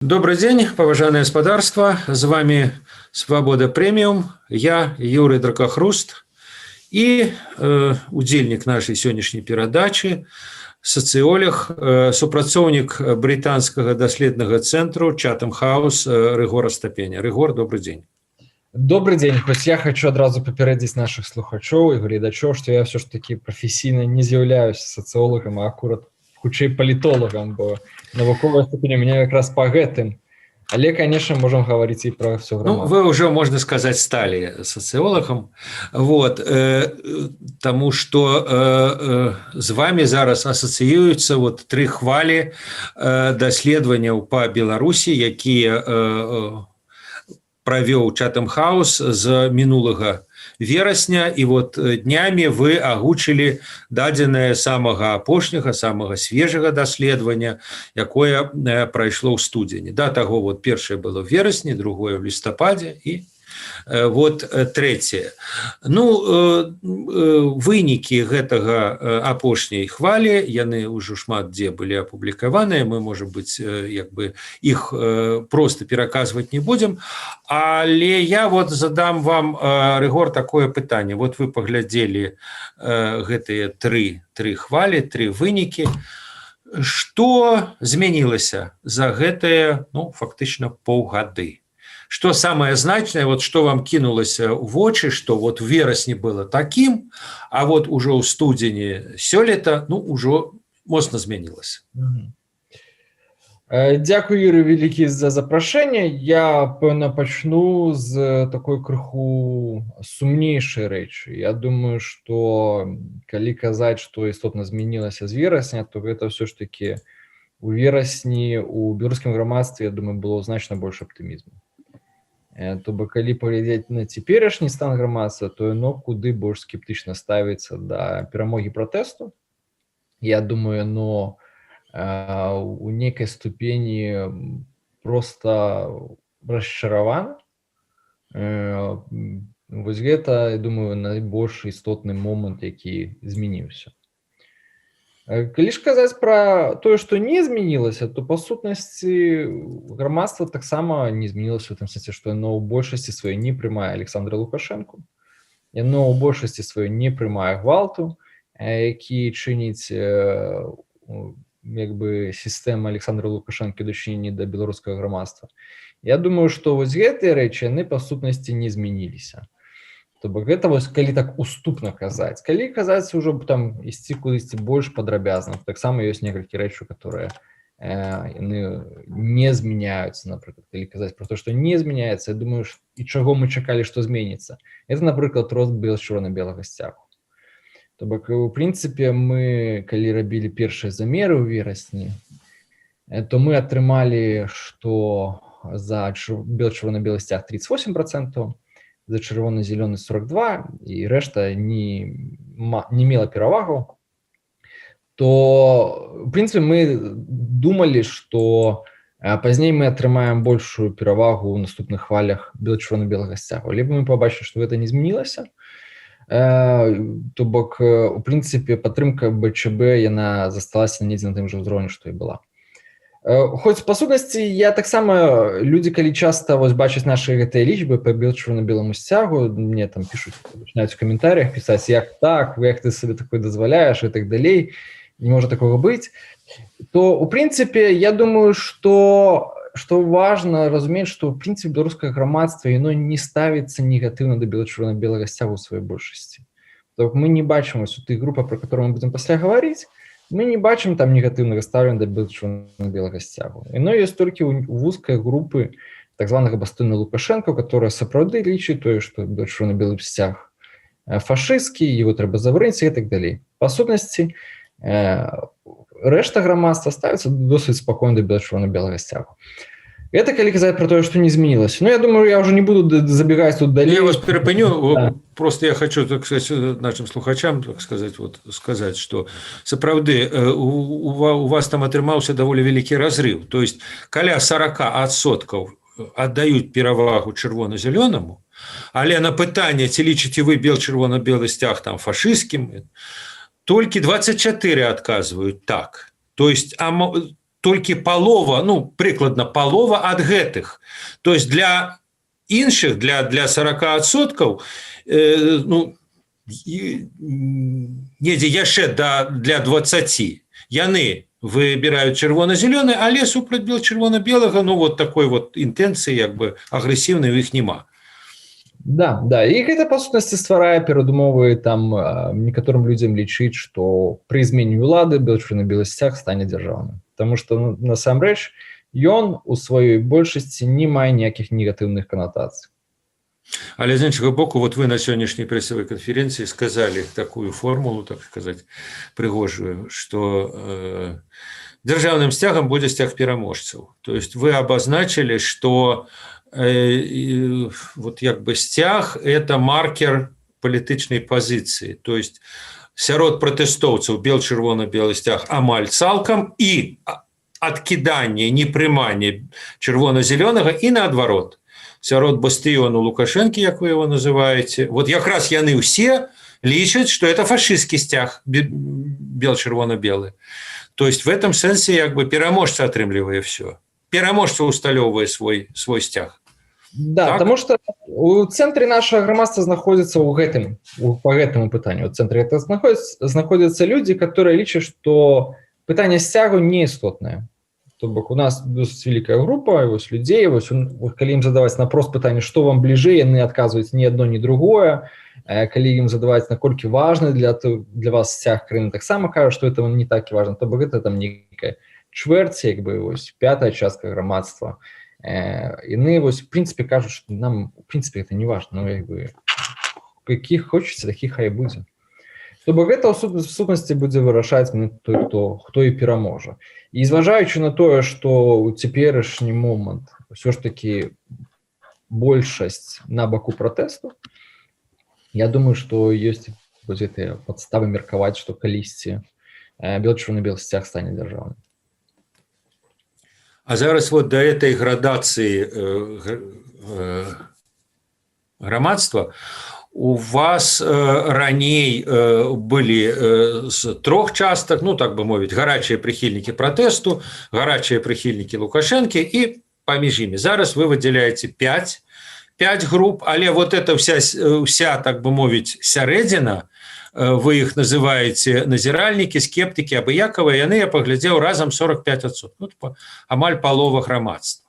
Добры дзень, паважанае спадарства. З вами «Свабода Прэміум». Я Юрый Дракахруст і удзельнік нашай сённяшняй перадачы, сацыёлаг, супрацоўнік брытанскага даследнага цэнтру Чатэм Хаус Рыгор Астапеня. Рыгор, добры дзень. Добры дзень. Хоць я хачу адразу папярэдзіць нашых слухачоў і гледачоў, што я ўсё ж такі прафесійна не з'яўляюся сацыолагам, а акурат хутчэй палітолагам, бо навуковая ступень у меня якраз по гэтым. Але, конечно, можем гаварыць і про все. Ну, вы уже, можно сказать, стали социологом, вот, таму что з вами зараз асацыююцца вот тры хвалі даследаванняў по Беларусі, якія правёў Чатэм Хаус з мінулага верасня. І вот днямі вы агучылі дадзенае самага апошняга, самага свежага даследавання, якое прайшло ў студзені. Да таго вот першае было в верасні, другое в лістападзе і вот трэцяе. Ну, вынікі гэтага апошняй хвалі, яны ўжо шмат дзе былі апублікаваныя, мы, можа быть, як бы іх просто пераказваць не будзем, але я вот задам вам, Рыгор, такое пытанне. Вот вы паглядзелі гэтыя тры хвалі, тры вынікі. Что змянілася за гэтыя, ну, фактычна паўгады? Что самое значное, вот что вам кінулася ў вочы, что вот в верасні было таким, а вот уже ў студзені сёлета, ну, ўжо моцна змянілася? Дзякуй, Юрый, вялікі за запрашэнне. Я, пэўна, пачну з такой крыху сумнейшай рэчы. Я думаю, что калі казаць, што істотна змянілася з верасня, то гэта ўсё ж таки у верасні у беларускім грамадстве, я думаю, было значна больш аптымізму. То бок калі паглядзець на цяперашні стан грамадства, то яно куды больш скептычна ставіцца да перамогі пратэсту. Я думаю, но у нейкай ступені просто расчаравана. Вось гэта, я думаю, найбольш істотны момант, які змяніўся. Калі ж казаць пра тое, што не змянілася, то па сутнасці грамадства таксама не змянілася ў тым сэнсе, што яно ў большасці сваёй не прымае Александра Лукашэнку. Яно ў большасці сваёй не прымае гвалту, які чыніць як бы сістэма Александра Лукашэнкі дачыненні да беларускага грамадства. Я думаю, што вось гэтыя рэчы, яны па сутнасці не змяніліся. То бок гэта вось калі так уступна казаць. Калі казаць ужо там ісці кудысьці больш падрабязна, таксама ёсць некалькі рэчаў, которые яны не змяняюцца. Напрыклад, калі казаць про то, што не змяняецца, я думаю, і чаго мы чакалі, што зменіцца, это, напрыклад, рост бел чырвона-белага сцягу. То бок у прынцыпе мы калі рабілі першыя замеры ў верасні, то мы атрымалі, што за бел чырвона-белы сцяг 38%, за чырвона-зялёны 42, і рэшта не мела перавагу, то в прынцыпе мы думалі, што пазней мы атрымаем большую перавагу ў наступных хвалях бел чырвона-белага сцягу. Але мы пабачылі, што гэта не змянілася. То бок у прынцыпе падтрымка БЧБ, яна засталася недзе на тым жа ўзроўні, што і была. Хоць па сутнасці я таксама, людзі калі часта вось бачаць нашы гэтыя лічбы па бел чырвона-беламу сцягу, мне там пішуць, пачынаюць у каментарях пісаць: «Як так, як ты сабе такое дазваляеш?» і так далей, «Не можа такого быць». То у прынцыпе я думаю, что важно разумець, что в прынцыпе беларускае грамадства, яно не ставіцца негатыўна да бел чырвона-белага сцягу ў сваёй большасці. То бок мы не бачым вось у тых групах, про которые мы будзем пасля гаварыць, мы не бачым там негатыўнага стаўлення да бел чырвона-белага сцягу. Яно ёсць толькі ў вузкай групы так званага бастыёна Лукашенко, которая сапраўды лічыць тое, што бел чырвона-белы сцяг фашысцкі, его трэба забараніць і так далей. Па сутнасці рэшта грамадства ставіцца досыць спакойна да бел чырвона-белага сцягу. Это калі казаць про тое, што не змянілася. Ну, я думаю, я уже не буду забегаць тут далей. Я вас перапыню. Да. Просто я хочу, так сказать, нашим слухачам, так сказать, вот сказать, что сапраўды у вас там атрымаўся даволі вялікі разрыв, то есть каля 40% аддаюць перавагу чырвона-зялёнаму, але на пытанне, ці лічыце вы бел чырвона-белы сцяг там фашысцкім, толькі 24 адказваюць так. То есть толькі палова, ну, прыкладна палова ад гэтых. То есть для іншых, для 40%, ну, недзе яшчэ для 20, яны выбіраюць чырвона-зялёны, але супраць бел чырвона-белага, ну, вот такой вот інтэнцыі, як бы, агрэсіўнай у іх няма. Да, і гэта па сутнасці стварае перадумовы там некаторым людзям лічыць, што пры змене ўлады бел чырвона-белы сцяг стане дзяржаўным. Таму што, ну, насамрэч ён у сваёй большасці не мае ніякіх негатыўных канатацый. Але з іншага боку, вот вы на сённяшняй прэсавай канферэнцыі сказалі такую формулу, так сказать, прыгожую, что дзяржаўным сцягам будзе сцяг пераможцаў. То есть вы обозначили, что вот як бы сцяг — это маркер палітычнай пазіцыі. То есть сярод пратэстоўцаў бел чырвона-белы сцяг амаль цалкам і адкіданне, непрыманне чырвона-зялёнага, і наадварот, сярод бастыёну Лукашэнкі, як вы его называете, вот якраз яны ўсе лічаць, что это фашистский сцяг бел чырвона-белы. То есть в этом сэнсе як бы пераможца атрымлівае все, пераможца усталёўвае свой сцяг. Да, Так? Потому что у цэнтры нашага грамадства знаходзіцца ў гэтым по гэтаму пытанню, у цэнтры это знаходзяцца людзі, которые лічаць, что пытанне сцягу не істотнае. То бок у нас досыць вялікая група вось людзей, вось, вот, калі ім задаваць напрост пытанне, што вам бліжэй, яны адказваюць: ні адно, ні другое. Калі ім задаваць, наколькі важны для вас сцяг краіны, таксама кажуць, что это не так і важно. То бок гэта там нейкая чвэрць, як бы, вось, пятая частка грамадства. Яны вось в прынцыпе кажуць, что нам у прынцыпе это не важно, ну, як бы, каких хочется, таких хай будзе. То бок гэта ў сутнасці будзе вырашаць той, хто і пераможа. І зважаючы на тое, што ў цяперашні момант ўсё ж такі большасць на баку пратэсту, я думаю, што ёсць вось гэтыя падставы меркаваць, што калісьці бел чырвона-белы сцяг стане дзяржаўным. А зараз вот до этой градации грамадства у вас раней былі з трох частак, ну, так бы мовіць, гарачыя прыхільнікі пратэсту, гарачыя прыхільнікі Лукашэнкі і паміж імі. Зараз вы выдзяляеце 5 груп, але вот это вся, так бы мовіць, сярэдзіна, вы их называете назіральнікі, скептыкі, абыякавыя, яны, я паглядзеў, разам 45%, ну, амаль палова грамадства.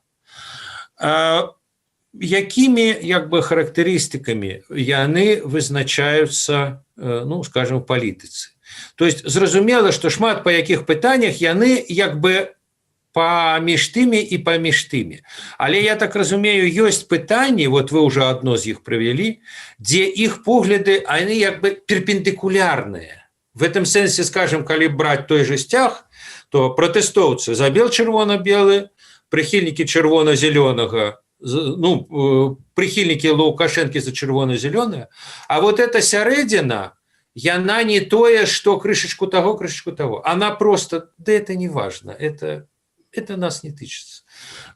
Якімі як бы характарыстыкамі яны вызначаюцца, ну, скажем, палітыцы? То есть зразумела, что шмат па якіх пытаннях яны як бы паміж тымі і паміж тымі, але я так разумею, ёсць пытанні, вот вы уже одно з іх прывялі, дзе іх погляды, они як бы перпендыкулярныя. В этом сэнсе, скажем, калі браць той же сцяг, то пратэстоўцы за бел чырвона-белы, прыхільнікі чырвона-зялёнага, ну, прыхільнікі Лукашэнкі за чырвона-зялёнае, а вот эта сярэдзіна, яна не тое, что крышачку того, крышачку того, она просто: да это не важно, это нас не тычется.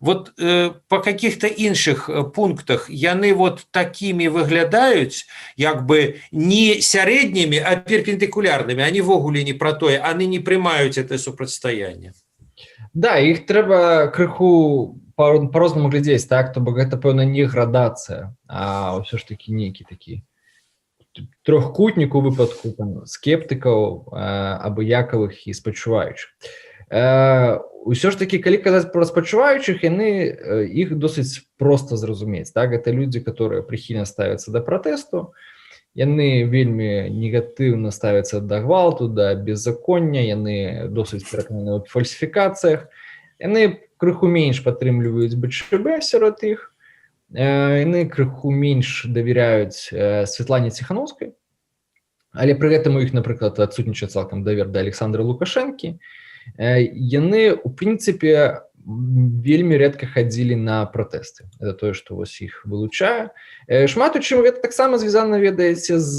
Вот по каких-то іншых пунктах яны вот такими выглядаюць, як бы не сярэднімі, а перпендыкулярнымі, они ўвогуле не про тое, они не прымаюць это супрацьстаянне. Да, іх трэба крыху по-рознаму глядзець, так, то бок гэта, пэўна, не градацыя, а ўсё ж такі нейкі такі трохкутнік у выпадку там скептыкаў, абыякавых і спачуваючых. Ўсё ж такі, калі казаць пра спачуваючых, яны, іх досыць проста зразумець, так, это людзі, которые прыхільна ставяцца да пратэсту, яны вельмі негатыўна ставяцца да гвалту, да беззаконня, яны досыць перакананы ў фальсіфікацыях, яны крыху менш падтрымліваюць БЧБ сярод іх, яны крыху менш давяряюць Святлане Ціхановскай, але пры гэтым у іх, напрыклад, адсутнічае цалкам давер да Александра Лукашэнкі. Яны у прынцыпе вельмі рэдка хадзілі на пратэсты, это тое, што вось іх вылучае. Шмат у чым гэта таксама звязана, ведаеце, з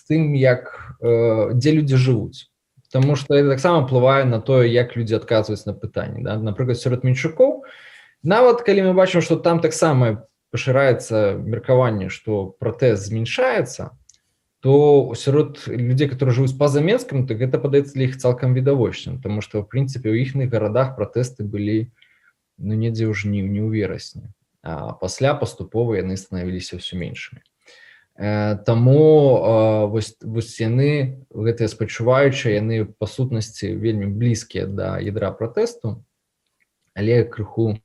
тым, як дзе людзі жывуць. Таму што это таксама ўплывае на тое, як людзі адказваюць на пытанні, да? Напрыклад, сярод менчукоў, нават калі мы бачым, што там таксама пашыраецца меркаванне, што пратэст змяншаецца, То сярод людзей, которые жывуць па-за Менскам, так гэта падаецца для іх цалкам відавочным, тому что, в прынцыпе, у іхных гарадах пратэсты былі, ну, недзе ў жніўні, ў верасні, а пасля паступова яны станавіліся ўсё меншымі. Таму вось яны, гэтыя спачуваючыя, яны па сутнасці вельмі блізкія да ядра пратэсту, але крыху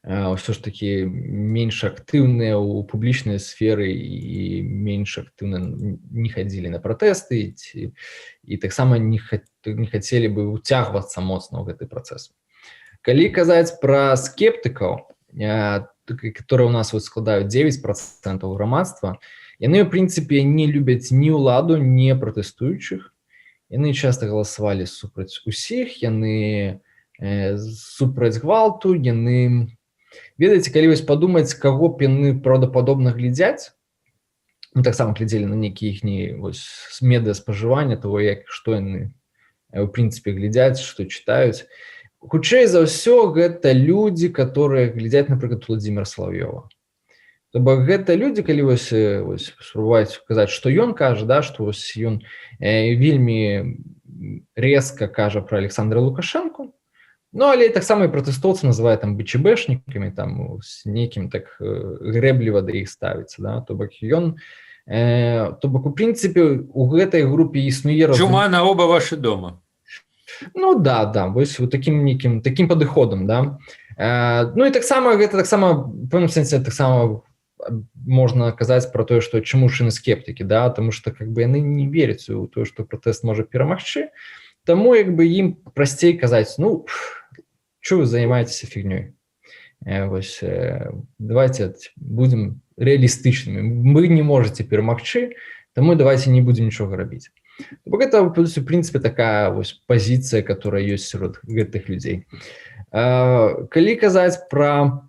ўсё ж такі менш актыўныя ў публічнай сферы і менш актыўна не хадзілі на пратэсты і таксама не хацелі бы ўцягвацца моцна ў гэты працэс. Калі казаць пра скептыкаў, которые у нас вот складаюць 9% грамадства, яны, ў прынцыпе, не любяць ні ўладу, ні пратэстуючых. Яны часта галасавалі супраць усіх, яны супраць гвалту, яны, ведаеце, калі вось падумаць, каго б яны праўдападобна глядзяць, мы таксама глядзелі на нейкі іхні вось медыа спажывання того, як, што яны у прынцыпе глядзяць, што чытаюць. Хутчэй за ўсё, гэта людзі, которые глядзяць, напрыклад, Владимира Солов'ёва. То бок гэта людзі, калі вось спрабаваць казаць, што ён кажа, да, што вось ён вельмі резка кажа про Александра Лукашенко. Ну, але таксама і пратэстоўцы называе там БЧБшнікамі, там з нейкім так грэбліва да іх ставіцца, да? То бок ён то бок, у прынцыпе, у гэтай групе існуе Чума на оба ваши дома. Ну да, вось у таким нейкім таким падыходам, да. Ну і таксама гэта таксама пэўным сэнсе таксама можна казаць про тое, што чаму ж яны скептыкі, да, тому что как бы яны не вераць у тое, што пратэст можа перамагчы. Таму як бы ім прасцей казаць: «Ну, чё вы занимаетесь фигней? Вось, давайте будем реалістычнымі, мы не можете перамагчы, таму давайте не будем нічога рабіць». Бок это, в прынцыпе, такая вось пазіцыя, которая ёсць сярод гэтых людзей. Калі казаць про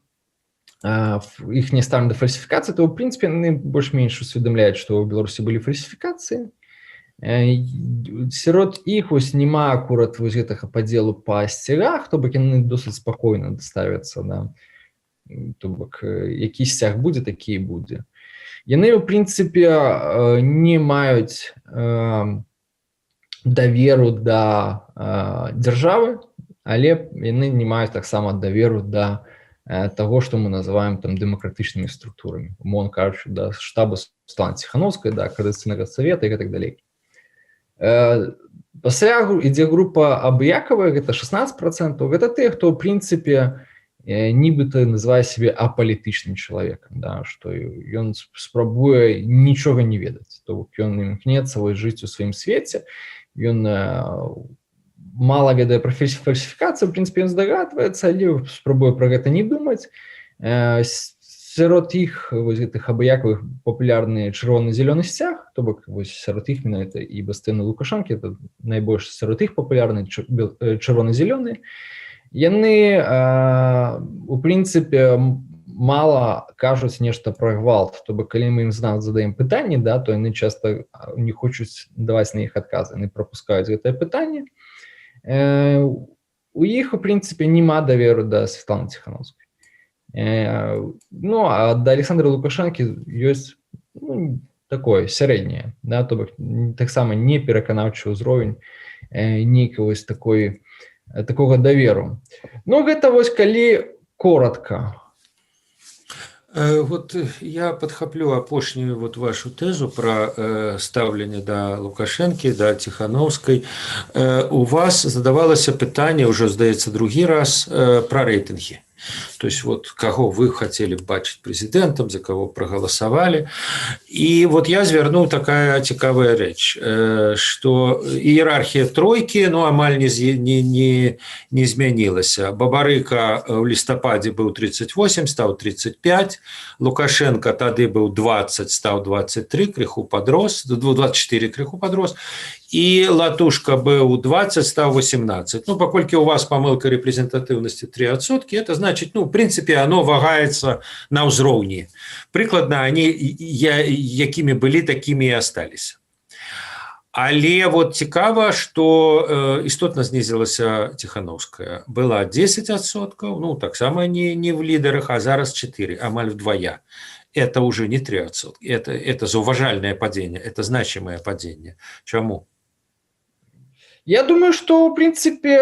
іх не стаўленне да фальсіфікацыі, то, ў прынцыпе, яны больш-менш усведамляюць, што ў Беларусі былі фальсіфікацыі. Сярод іх вось няма акурат вось гэтага падзелу па сцягах, то бок яны досыць спакойна ставяцца, да, то бок які сцяг будзе, такі і будзе. Яны, ў прынцыпе, не маюць даверу да дзяржавы, але яны не маюць таксама даверу да таго, што мы называем там дэмакратычнымі структурамі, умоўна кажучы, да штаба Светланы Ціхановскай, да Каардынацыйнага савета і гэтак далей. Пасля ідзе група абыякавая, гэта 16%. Гэта тыя, хто, ў прынцыпе, нібыта называе сябе апалітычным чалавекам, да, што ён спрабуе нічога не ведаць, то бок ён імкнецца вось жыць у сваім свеце, ён мала ведае пра фальсіфікацыю, в прынцыпе, ён здагадваецца, але спрабуе пра гэта не думаць. Сярод іх, вось гэтых абыякавых, папулярны чырвона-зялёны сцяг, то бок вось сярод іх менавіта і бастыны Лукашэнкі, это найбольш сярод іх папулярны чырвона-зялёны. Яны у прынцыпе мала кажуць нешта пра гвалт, то бок калі мы ім задаем пытанні, да, то яны часта не хочуць даваць на іх адказы, яны прапускаюць гэтае пытанне. У іх, у прынцыпе, няма даверу да Светланы Ціхановскай. Ну, а да Александра Лукашэнкі ёсць, ну, такое сярэдняе, да, то бок таксама не пераканаўчы ўзровень нейкі вось такой такога даверу. Ну, гэта вось калі коротко. Вот я падхаплю апошнюю вот вашу тэзу про стаўленне да Лукашэнкі, да Ціхановскай. У вас задавалася пытанне ўжо, здаецца, другі раз про рэйтынгі. То есть вот каго вы хотели бачыць прэзідэнтам, за кого прагаласавалі. І вот я звярнуў такая цікавая рэч, что іерархія тройкі, ну, амаль не змянілася. Бабарыка ў лістападзе быў 38, стаў 35, Лукашенко тады быў 20, стаў 23, крыху падрос, 24, крыху падрос, і Латушка быў 20, стаў 18. Ну, паколькі у вас памылка рэпрэзентатыўнасці 3%, это значит, ну, в принципе, оно вагаецца на ўзроўні. Прыкладна они якімі былі, такімі і остались. Але вот цікава, что істотна знізілася Ціхановская. Была 10%, ну, таксама не в лідарах, а зараз 4, амаль вдвая. Это уже не 3%. Это заўважальнае падзенне, это значимое падзенне. Чаму? Я думаю, что, в принципе,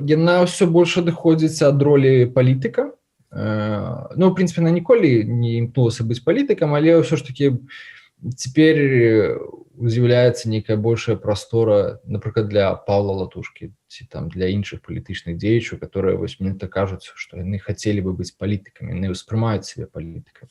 яна ўсё больш адыходзіць ад ролі палітыка. Ну, в принципе, она ніколі не імкнулася быць палітыкам, але ўсё ж таки цяпер з'яўляецца нейкая большая прастора, напрыклад, для Павла Латушкі ці там для іншых палітычных дзеячаў, которые вось менавіта кажуць, што яны хацелі бы быць палітыкамі, яны ўспрымаюць себе палітыкамі.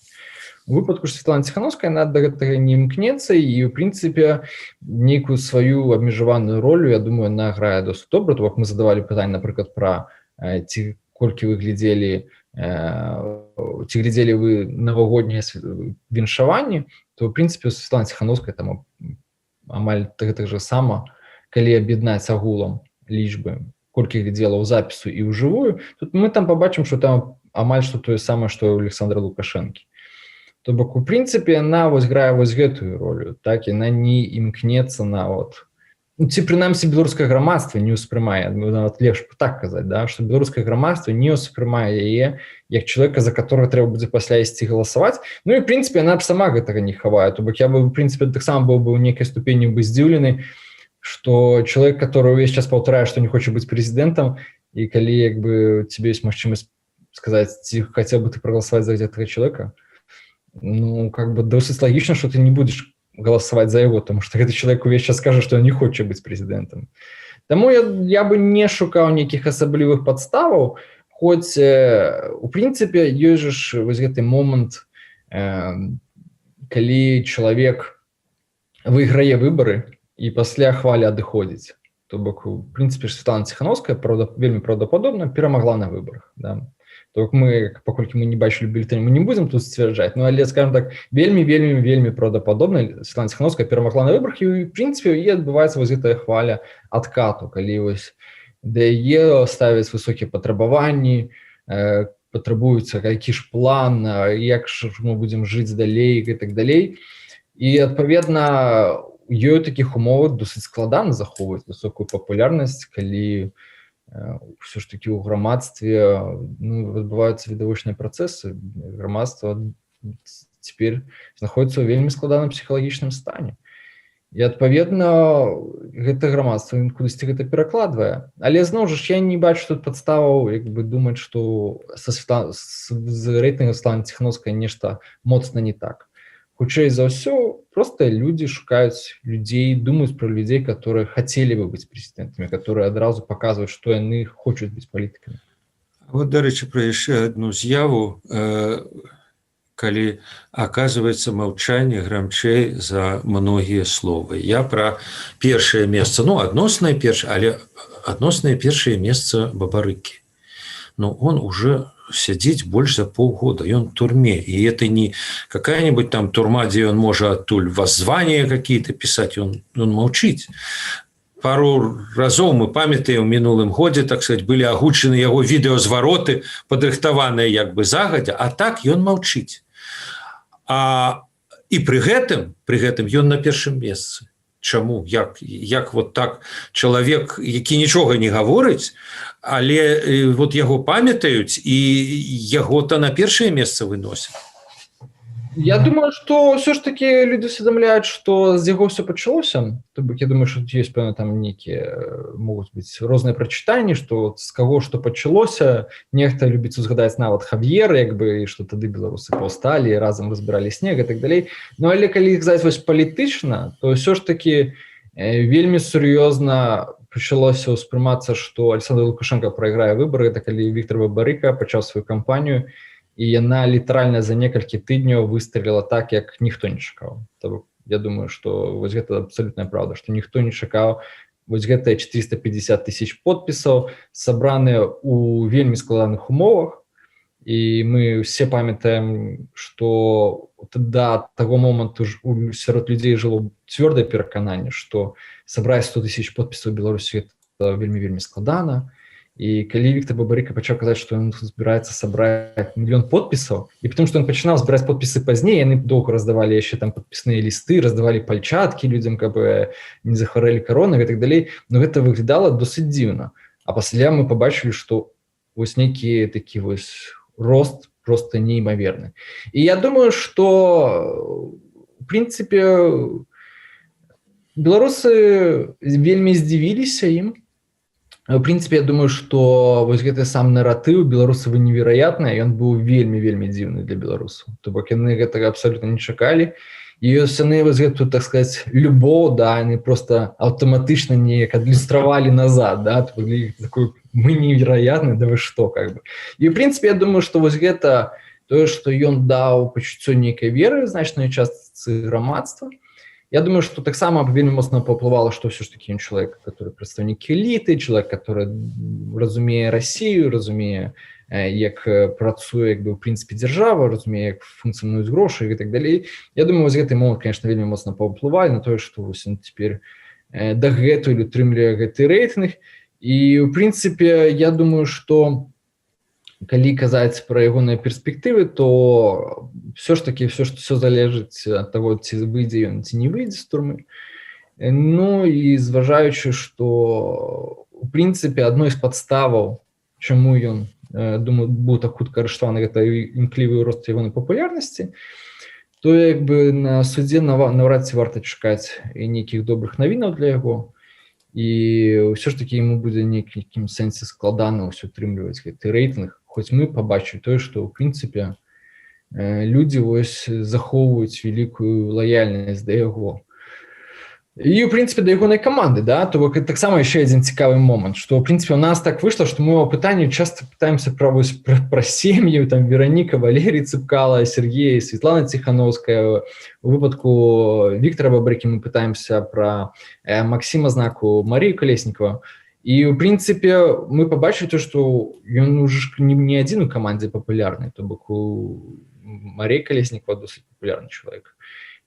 У выпадку ж Светлана Ціхановская, она да гэтага не імкнецца і, у прынцыпе, нейкую сваю абмежаваную ролю, я думаю, она грае досыць добра. То бок мы задавалі пытанне, напрыклад, пра ці колькі вы глядзелі, ці глядзелі вы навагоднія віншаванні, то, в прынцыпе, Светлана Ціхановская там амаль гэтак жа сама, калі аб'яднаць агулам лічбы, колькі глядзела ў запісу і ўжывую, тут мы там побачым, что там амаль што тое самае, што у Александра Лукашэнкі. То бок, у прынцыпе, яна вось грае вось гэтую ролю, так, яна не імкнецца нават, ну, ці прынамсі беларускае грамадства не ўспрымае, ну, нават лепш так казаць, да, што беларускае грамадства не ўспрымае яе як чалавека, за которого трэба будзе пасля ісці галасаваць. Ну і, в прынцыпе, яна б сама гэтага не хавае. То бок я бы, в прынцыпе, таксама быў бы ў нейкай ступені бы здзіўлены, что чалавек, который увесь час паўтарае, што не хоча быць прэзідэнтам, і калі як бы тебе есть магчымасць сказаць, ці хацеў бы ты прагаласаваць за гэтага чалавека, ну, как бы досыць лагічна, что ты не будешь голосовать за его, потому что гэты человек увесь час скажа, что он не хоча быць прэзідэнтам. Таму я бы не шукаў нейкіх асаблівых падставаў, хоць у прынцыпе ёсць жа ж вось гэты момант, калі чалавек выйграе выбары і пасля хваля адыходзіць. То бок, у прынцыпе, Светлана Ціхановская, правда, вельмі праўдападобна перамагла на выбарах, да? То бок мы, паколькі мы не бачылі бюлетень, мы не будзем тут сцвярджаць, ну, але, скажем так, вельмі, вельмі, вельмі праўдападобна, Светлана Ціхановская перамагла на выбарах, і, ў прынцыпе, і адбываецца вось гэтая хваля адкату, калі вось да яе ставяць высокія патрабаванні, патрабуюцца які ж план, як ж мы будзем жыць далей і так далей. І, адпаведна, ёй у такіх умовах досыць складана захоўваць высокую папулярнасць, калі ўсё ж таки ў грамадстве, ну, адбываюцца відавочныя працэсы, грамадства цяпер знаходіцца ў вельмі складаным псіхалагічным стане. І, адпаведна, гэта грамадства кудысьці гэта перакладвае. Але зноў жа ж я не бачу тут падставаў як бы думаць, што са Света... з рэйтынгам Светланы Ціхановскай нешта моцна не так. Хутчэй за ўсё, просто людзі шукаюць людзей, думаюць пра людзей, которые хацелі бы быць прэзідэнтамі, которые адразу паказваюць, што яны хочуць быць палітыкамі. Вот, дарэчы, пра яшчэ одну з'яву, калі, оказывается, маўчанне грамчэй за многія словы. Я пра першае месца, ну, адноснае першае, але адноснае першае месца Бабарыкі. Но он уже сядзіць больш за полгода, ён турме, и это не какая-нибудь там турма, дзе ён можа адтуль воззвания какие-то писать, он маўчыць. Пару разоў, мы памятаем, у мінулым годзе, так сказать, былі агучаны яго відэазвароты, падрыхтаваныя як бы загадзя, а так ён маўчыць. А і пры гэтым ён на першым месцы. Чаму, як вот так чалавек, які нічога не гаворыць, але вот яго памятаюць і яго-то на першае месца выносяць? Я думаю, что ўсё ж таки люди усведамляюць, что з яго все пачалося. То бок я думаю, что есть пэўна там нейкія, могуць быць розныя прачытанні, что з каго што пачалося. Нехта любіць узгадаць нават Хав'ер, як бы, і что тады беларусы паўсталі, разам разбіралі снег і так далей. Ну, але калі казаць вось палітычна, то ўсё ж таки вельмі сур'ёзна пачалося ўспрымацца, что Александр Лукашенко прайграе выборы, это калі Виктор Бабарыка пачаў сваю кампанію, і яна літаральна за некалькі тыдняў выстрелила так, як ніхто не чакаў. То я думаю, что вось гэта абсолютная правда, что ніхто не чакаў вось гэтыя 450 тысяч подпісаў, сабраныя у вельмі складаных умовах. І мы все памятаем, что да таго моманту ж сярод людзей жыло цвёрдае перакананне, что сабраць 100 тысяч подпісаў Беларусі — это вельмі, вельмі складана. І калі Віктор Бабарыка пачаў казаць, што ён збіраецца сабраць мільён подпісаў, і потому что он пачынаў збіраць подпісы пазней, яны доўга раздавалі яшчэ там падпісныя лісты, раздавалі пальчаткі людзям, каб не захварэлі кароны і так далей, но гэта выглядала досыць дзіўна. А пасля мы пабачылі, што вось нейкі такі вось рост просто неймаверны. І я думаю, что в прынцыпе беларусы вельмі здзівіліся ім. В прынцыпе, я думаю, что вось гэты сам наратыў «беларусы, вы невероятные», ён быў вельмі, вельмі дзіўны для беларусаў, то бок яны гэтага абсолютно не чакалі. І ёсць яны вось гэту, так сказать, любоў, да, они просто аўтаматычна неяк адлюстравалі назад, да, такой: «Мы невероятны, да вы что», как бы. І в прынцыпе, я думаю, что вось гэта тое, что ён даў пачуццё нейкай веры значной частцы грамадства. Я думаю, что таксама вельмі моцна паўплывала, что ўсё ж таки ён чалавек, который прадстаўнік эліты, чалавек, который разумее Россию, разумее, як працуе, як бы, в прынцыпе, дзяржава, разумее, як функцыянуюць грошы і так далей. Я думаю, вось гэты момант, конечно, вельмі моцна паўплывалі на тое, что вось он теперь дагэтуль утрымлівае гэты рэйтынг. І в прынцыпе, я думаю, что калі казаць пра ягоныя перспектывы, то все ж таки все, что все залежыць ад того, ці выйдзе ён, ці не выйдзе з турмы. Ну і зважаючы, что у прынцыпе адной з падставаў, чаму ён, думаю, быў так хутка арыштаваны, гэта імклівы рост ягонай папулярнасці, то як бы на судзе наўрад ці варта чакаць і нейкіх добрых навінаў для яго. І ўсё ж таки ему будзе нейкім сэнсе складана ўсё утрымліваць гэты рэйтынг, хоць мы пабачылі тое, што ў прынцыпе людзі вось захоўваюць вялікую лаяльнасць да яго і, у прынцыпе, да ягонай каманды, да. То бок таксама яшчэ адзін цікавы момант, што ў прынцыпе у нас так выйшла, што мы ў пытанні часто пытаемся пра вось пра сем'ю, там, Вераніка, Валерий Цапкала, Сергей, Светлана Ціхановская. У выпадку Віктора Бабарыкі мы пытаемся пра Максима Знаку, Марию Калесникова. І у прынцыпе мы пабачылі то, што ён уже ж не адзін у камандзе папулярны, то бок у Марія Калеснікова досыць папулярны чалавек,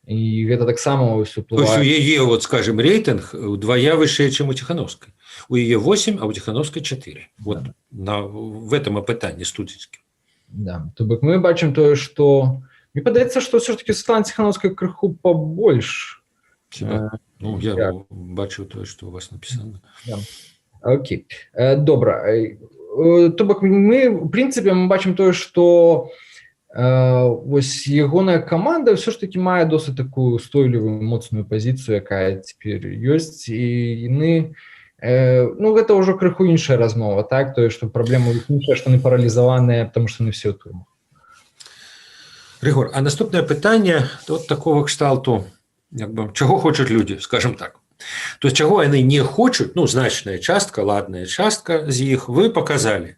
і гэта таксама вось То есть у уплывае. яе, вот скажем, рейтинг удвая выше, чем у Тихановской. У яе 8, а у Тихановской 4. Вот в этом апытанні студенческим. Да, то бок мы бачым тое, што мне падаецца, што ўсё ж таки Светлана Ціхановская крыху побольш. Ну, я так. бачыў тое, что у вас написано. Окей. Добра. То бок мы, в прынцыпе, мы бачым тое, што вось ягоная каманда ўсё ж таки мае досыць такую устойлівую, моцную пазіцыю, якая цяпер ёсць, і яны ну, гэта ўжо крыху іншая размова, так, тое, што праблема іншая, што яны паралізаваныя, потому что яны все ў турмах. Рыгор, а наступнае пытанне вот такого кшталту, як бы, чаго хочуць людзі, скажем так. То есть чаго яны не хочуць, ну, значная частка, ладная частка з іх, вы показали.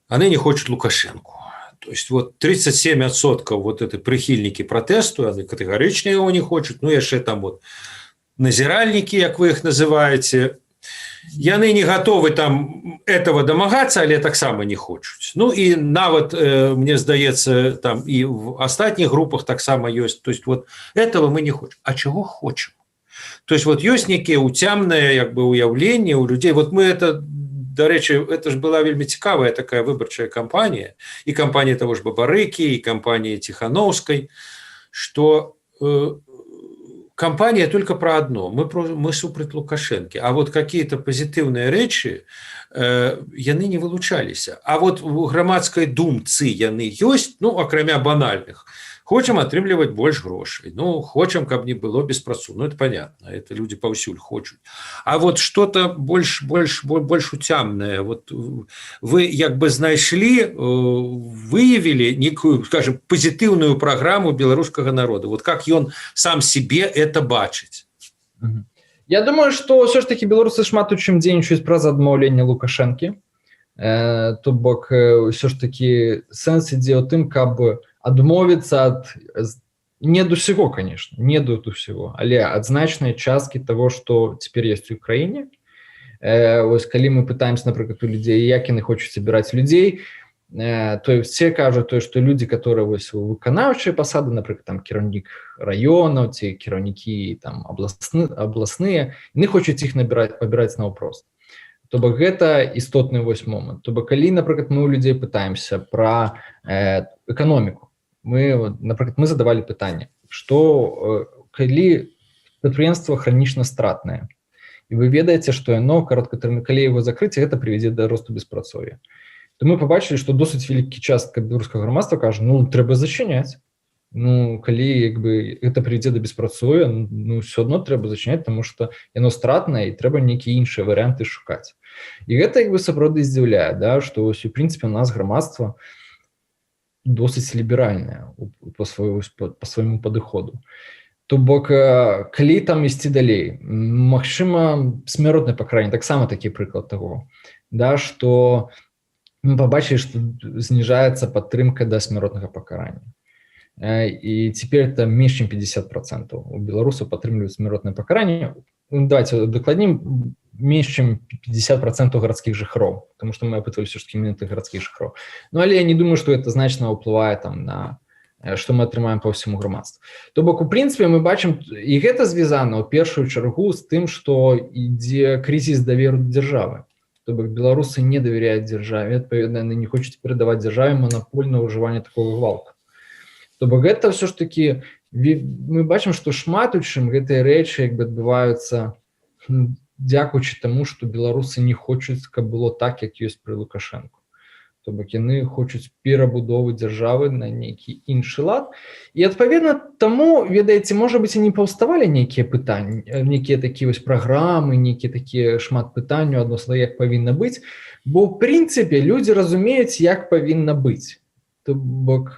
Они не хочуць Лукашенко. То есть вот 37% вот это прыхільнікі пратэсту, яны катэгарычна его не хочуць, ну, яшчэ там вот назіральнікі, як вы их называете, яны не готовы там этого дамагацца, але таксама не хочуць. Ну і нават мне здаецца, там і в астатніх групах таксама ёсць. То есть вот этого мы не хочем. А чего хочем? То есть вот ёсць некія уцямныя, як бы, уяўленне у людзей. Вот мы это, дарэчы, это ж была вельмі цікавая такая выбарчая кампанія, і кампанія того ж Бабарыкі, і кампанія Ціхановскай, что кампания только про одно: мы супраць Лукашэнкі. А вот какие-то пазітыўныя рэчы яны не вылучаліся. А вот у грамадскай думцы яны ёсць, ну, акрамя банальных: хочам атрымліваць больш грошай, ну, хочам, каб не было беспрацу. Ну, это понятно, это люди паўсюль хочуць. А вот что-то больш уцямнае, вот вы як бы знайшлі, выявілі некую, скажем, пазітыўную праграму беларускага народа, вот как ён сам себе это бачыць? Я думаю, что ўсё ж таки беларусы шмат у чым дзейнічаюць праз адмаўленне Лукашэнкі. То бок ўсё ж таки сэнс ідзе ў тым, каб адмовіцца ад, не ад усяго, конечно, не ад усяго, але ад значнай часткі того, что цяпер есть у краіне. Ось калі мы пытаемся, напрыклад, у людзей, як яны хочуць абіраць людзей, то все кажуць тое, што людзі, которые вось у выканаўчыя пасады, напрыклад, там кіраўнік раёнаў ці кіраўнікі там абласныя, яны хочуць іх набіраць, пабіраць наўпрост. То бок гэта істотны вось момант. То бок калі, напрыклад, мы ў людзей пытаемся пра эканоміку, мы, напрыклад, мы задавалі пытанне, что калі прадпрыемства хранічна стратнае і вы ведаеце, што яно кароткатэрмін, калі его закрыць, гэта прывядзе да росту беспрацоўя, то мы побачылі, што досыць вялікі частка беларускага грамадства кажа: «Ну, трэба зачыняць. Ну, калі як бы гэта прывядзе да беспрацоўя, ну, все одно трэба зачыняць, тому что яно стратнае і трэба нейкія іншыя варыянты шукаць». І гэта як бы сапраўды здзіўляе, да, что ось у прынцыпе у нас грамадства досыць ліберальная по свайму падыходу. То бок калі там ісці далей, магчыма, смяротнае пакаранне таксама такі прыклад таго, да, что мы пабачылі, что зніжаецца падтрымка да смяротнага пакарання, і теперь это менш чем 50% у беларусаў падтрымліваюць смяротнае пакаранне. Ну, давайте дакладнім: менш чем 50% гарадскіх жыхароў, потому что мы апытвалі все ж таки менавіта гарадскіх жыхароў. Ну, але я не думаю, что это значна ўплывае там на что мы атрымаем по всему грамадству. То бок у прынцыпе мы бачым, і гэта звязана ў першую чаргу з тым, что ідзе крызіс даверу дзяржавы. То бок беларусы не давяряюць дзяржаве, адпаведна, яны не хочуць перадаваць дзяржаве манаполь на ўжыванне такого гвалта. То бок гэта все ж таки мы бачым, что шмат у чым гэтыя рэчы як бы адбываюцца дзякуючы таму, что беларусы не хочуць, каб было так, як ёсць пры Лукашэнку. То бок яны хочуць перабудовы дзяржавы на нейкі іншы лад. І адпаведна таму, ведаеце, можа быць, і не паўставалі нейкія пытанні, нейкія такія вось праграмы, нейкія такія шмат пытанняў адносна як павінна быць, бо ў прынцыпе людзі разумеюць, як павінна быць. То бок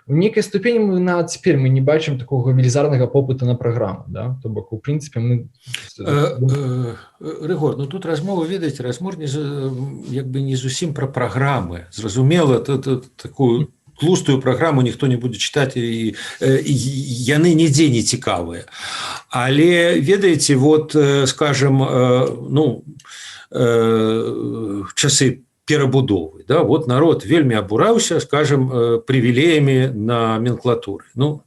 у нейкай ступені мы нават цяпер мы не бачым такога велізарнага попыта на праграму, да? То бок у прынцыпе мы Рыгор, ну тут размова, ведаеце, размор не як бы не зусім пра праграмы. Зразумела, тут такую тлустую праграму ніхто не будзе чытаць, і яны нідзе не цікавыя. Але, ведаеце, вот, скажем, ну, часы перабудовы, да, вот народ вельмі абураўся, скажем, прывілеямі наменклатуры. Ну,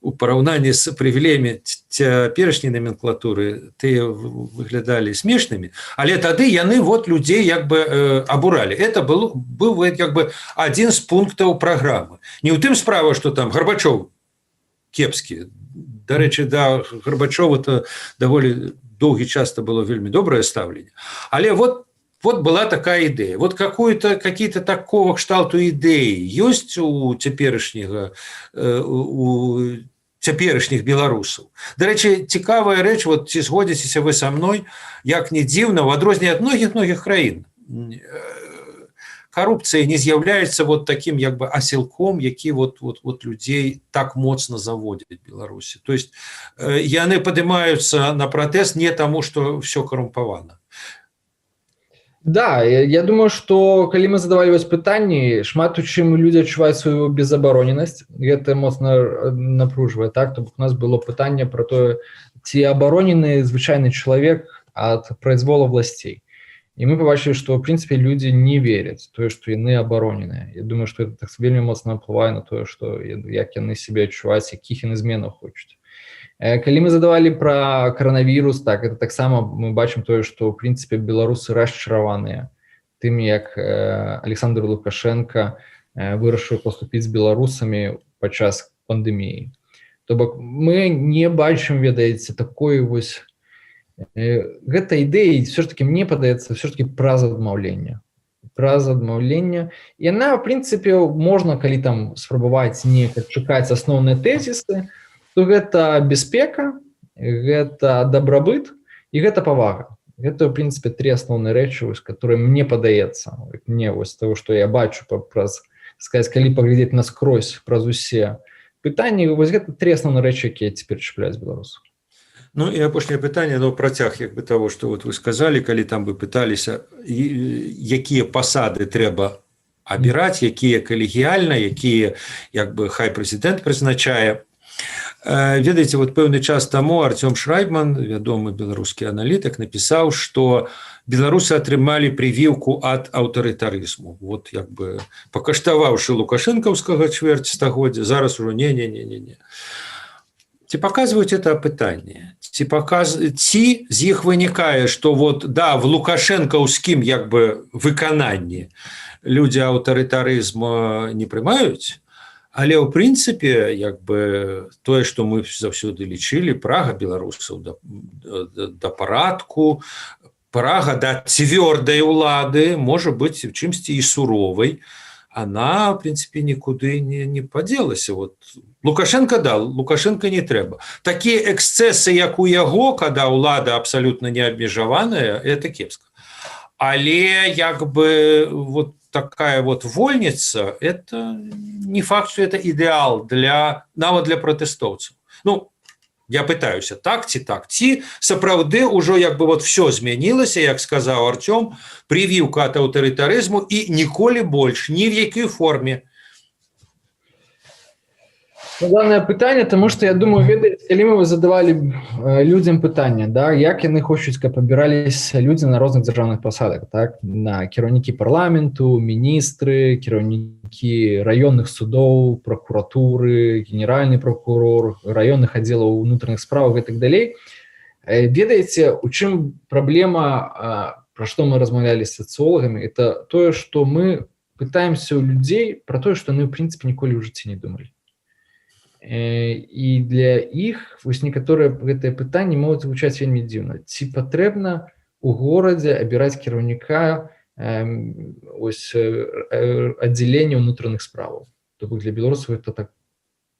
у параўнанні з прывілеямі цяперашняй наменклатуры тыя выглядалі смешнымі, але тады яны вот людзей як бы абуралі. Это был як бы адзін з пунктаў праграмы. Не ў тым справа, что там Гарбачоў кепскі. Дарэчы, да Гарбачова то даволі доўгі часто было вельмі добрае стаўленне, але вот была такая ідэя. Вот какую-то какие-то такого кшталту ідэі ёсць у цяперашняга у цяперашніх беларусаў? Дарэчы, цікавая рэч, вот ці згодзіцеся вы са мной, як не дзіўна, в адрозненне ад многіх краін, карупцыя не з'яўляецца вот таким як бы асілком, які вот людзей так моцна заводзіць Беларусі. То есть яны падымаюцца на пратэст не таму, что все карумпавана. Да, я думаю, что калі мы задавалі вось пытанні, шмат у чым людзі адчуваюць сваю безабароненасць, гэта моцна напружвае, так? То бок у нас было пытанне про тое, ці абаронены звычайны чалавек ад произвола властей. І мы пабачылі, што ў прынцыпе людзі не вераць тое, што яны абароненыя. Я думаю, што это так вельмі моцна ўплывае на тое, што як яны сябе адчуваюць, якіх яны зменаў хочуць. Калі мы задавалі пра каранавірус, так, это таксама мы бачым тое, што ў прынцыпе беларусы расчараваныя тым, як Александр Лукашенко вырашыў паступіць з беларусамі падчас пандэміі. То бок мы не бачым, ведаеце, такой вось гэта ідэі. Все ж таки, мне падаецца, все ж таки праз адмаўленне, праз адмаўлення. Яна в прынцыпе можна, калі там спрабаваць неяк адшукаць асноўныя тэзісы, то гэта бяспека, гэта дабрабыт і гэта павага. Гэта в прынцыпе три асноўныя рэчы вось, которые, мне падаецца, мне вось того, что я бачу праз, сказать, калі паглядзець наскрозь праз усе пытанні, вось гэта три асноўныя рэчы, якія цяпер чапляюць беларусаў. Ну і апошняе пытанне, но працяг як бы того, что вот вы сказали: калі там бы пыталіся, якія пасады трэба абіраць, якія калегіяльна, якія як бы хай прэзідэнт прызначае. Ведаеце, вот пэўны час таму Артём Шрайбман, вядомы беларускі аналітык, напісаў, что беларусы атрымалі прывіўку ад аўтарытарызму. Вот як бы пакаштаваўшы лукашэнкаўскага чвэрць стагоддзя, зараз ужо не, не, не, не, не. Ці паказваюць это пытанне, ці з іх вынікае, что вот да, в лукашэнкаўскім як бы выкананні людзі аўтарытарызм не прымаюць, але ў прынцыпе як бы тое, што мы заўсёды лічылі, прага беларусаў да парадку, прага да цвёрдай улады, можа быць, чымсьці і суровай, она в принципе нікуды не падзелася. Вот Лукашенко, да, Лукашенко не трэба. Такія эксцэсы, як у яго, когда ўлада абсолютно не абмежаваная, это кепска, але як бы вот такая вот вольніца, это не факт, что это ідэал для нават для пратэстоўцаў. Ну, я пытаюся, так ці так, ці сапраўды ўжо як бы вот все змянілася, як сказаў Артём, прививка от аўтарытарызму і ніколі больш ні в якой форме? Складанае пытанне, тому что я думаю, ведаеце, калі мы задавалі людзям пытанне, да, як яны хочуць, каб абіраліся людзі на розных дзяржаўных пасадах, так, на кіраўнікі парламенту, міністры, кіраўнікі раённых судоў, пракуратуры, генеральны прокурор, раённых аддзелаў унутраных справах і так далей. Ведаеце, у чым праблема, пра што мы размаўлялі з сацыолагамі, это тое, што мы пытаемся ў людзей пра тое, што яны ў прынцыпе ніколі ў жыцці не думалі. І для іх вось некаторыя гэтыя пытанні могуць гучаць вельмі дзіўна: ці патрэбна у горадзе абіраць кіраўніка ось аддзялення ўнутраных справаў? То бок для беларусаў это так,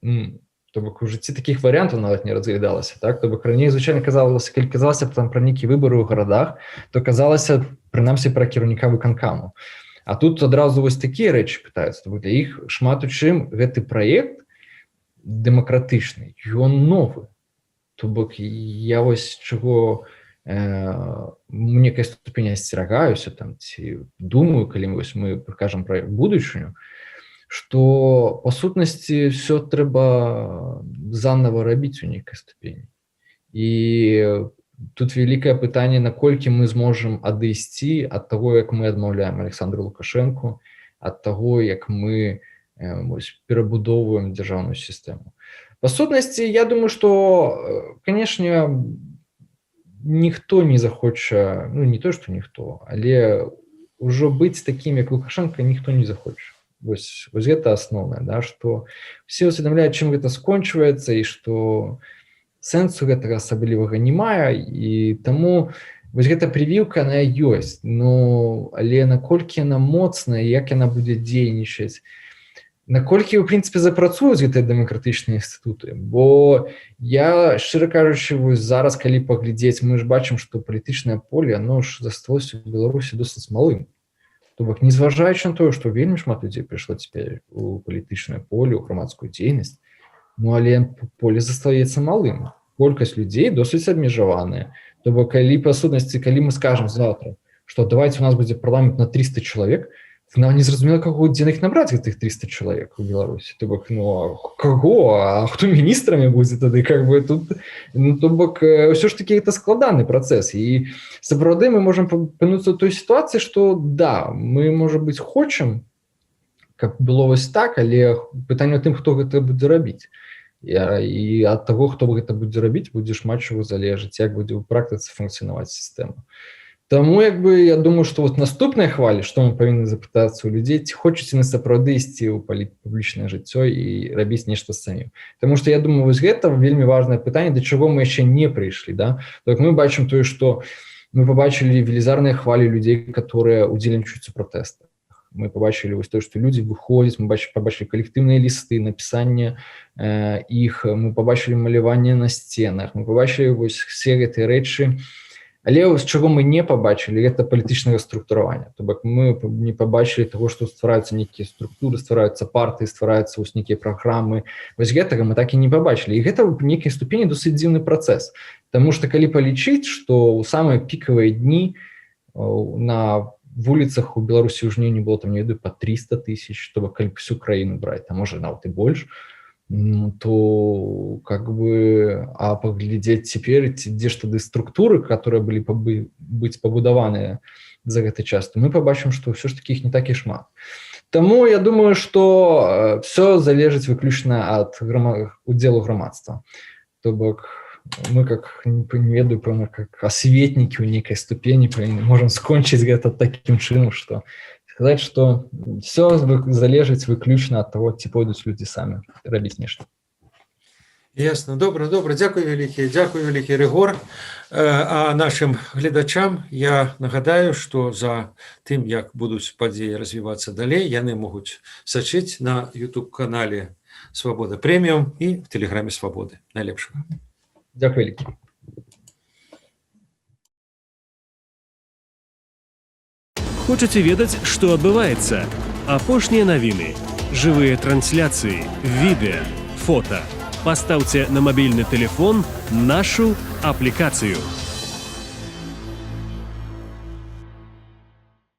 то бок у жыцці такіх варыянтаў нават не разглядалася, так? То бок раней звычайна казалася, калі казалася там пра нейкія выбары ў гарадах, то казалася прынамсі пра кіраўніка выканкаму, а тут адразу вось такія рэчы пытаюцца. То бок для іх шмат у чым гэты праект дэмакратычны, ён новы. То бок я вось чаго некай ступені асцерагаюся там ці думаю, калі вось мы кажам пра будучыню, что па сутнасці все трэба заново рабіць у нейкай ступені. І тут вялікае пытанне, наколькі мы зможам адысці ад таго, як мы адмаўляем Александру Лукашенко, ад таго, як мы вось перабудоўваем дзяржаўную сістэму. Па сутнасці, я думаю, что, конечно, ніхто не захоча, ну, не то что ніхто, але ўжо быць такім, як Лукашенко, ніхто не захоча. Вось гэта асноўнае, да, что все усведамляюць, чым гэта скончваецца і что сэнсу гэтага асаблівага не мае. І таму вось гэта прививка, она ёсць, но але наколькі яна моцная, як яна будзе дзейнічаць, наколькі у прынцыпе запрацуюць гэтыя дэмакратычныя інстытуты? Бо я, шчыра кажучы, вось зараз, калі паглядзець, мы ж бачым, што палітычнае поле, оно ж засталося ў Беларусі досыць малым. То бок незважаючы на тое, што вельмі шмат людзей прыйшло цяпер у палітычнае поле, у грамадскую дзейнасць, ну, але поле застаецца малым, колькасць людзей досыць абмежаваная. То бок калі, па сутнасці, калі мы скажем завтра, что давайте у нас будзе парламент на 300 чалавек, нам не зразумела, каго, дзе іх набраць, гэтых 300 чалавек у Беларусі. То бок, ну, а каго, а хто міністрамі будзе тады, как бы тут, ну, то бок ўсё ж таки это складаны працэс, і сапраўды мы можем апынуцца той сітуацыі, что да, мы, можа быть, хочам, каб было вось так, але пытанне ў тым, хто гэта будзе рабіць. І ад таго, хто гэта будзе рабіць, будзе шмат чаго залежыць, як будзе ў практыцы функцыянаваць сістэма. Таму як бы я думаю, что вот наступнай хвалі, што мы павінны запытацца у людзей: ці хочуць яны сапраўды ісці ў публічнае жыццё і рабіць нешта самім. Таму что я думаю, вось гэта вельмі важное пытанне, да чаго мы яшчэ не прыйшлі, да? Так, мы бачым тое, что мы побачылі велізарныя хвалі людзей, которые удзельнічаюць у пратэстах, мы побачылі вось то, что людзі выходзяць, мы побачылі калектыўныя лісты, напісанне іх, мы побачылі маляванне на сценах, мы побачылі вось все гэтыя рэчы. Але з чаго мы не пабачылі, гэта палітычнага структуравання. То бок мы не пабачылі того, што ствараюцца нейкія структуры, ствараюцца партыі, ствараюцца вось нейкія праграмы. Вось гэтага мы так і не пабачылі, і гэта ў нейкай ступені досыць дзіўны працэс. Таму что калі палічыць, што ў самыя пікавыя дні на вуліцах у Беларусі ў жніўні было там, не ведаю, по 300 тысяч, чтобы калі всю краіну браць, там, можа, нават і больш, ну, то как бы, а паглядзець цяпер, ці дзе ж тады структуры, которые былі быць пабудаваныя за гэты час, то мы побачым, что ўсё ж таки іх не так і шмат. Таму я думаю, что все залежыць выключна ад удзелу грамадства. То бок мы, как, не ведаю, пэўна, как асветнікі ў нейкай ступені павінны, можам скончыць гэта такім чынам, что сказаць, что все залежыць выключна ад того, ці пойдуць людзі самі рабіць нешта. Ясно. Добра, дзякуй вялікі, дзякуй вялікі, Рыгор. А нашим гледачам я нагадаю, что за тым, як будуць падзеі развівацца далей, яны могуць сачыць на YouTube канале «Свабода Прэміум» і в тэлеграме «Свабоды». Найлепшага. Дзякуй вялікі. Хочаце ведаць, што адбываецца? Апошнія навіны, жывыя трансляцыі, відэа, фота. Пастаўце на мабільны тэлефон нашу аплікацыю.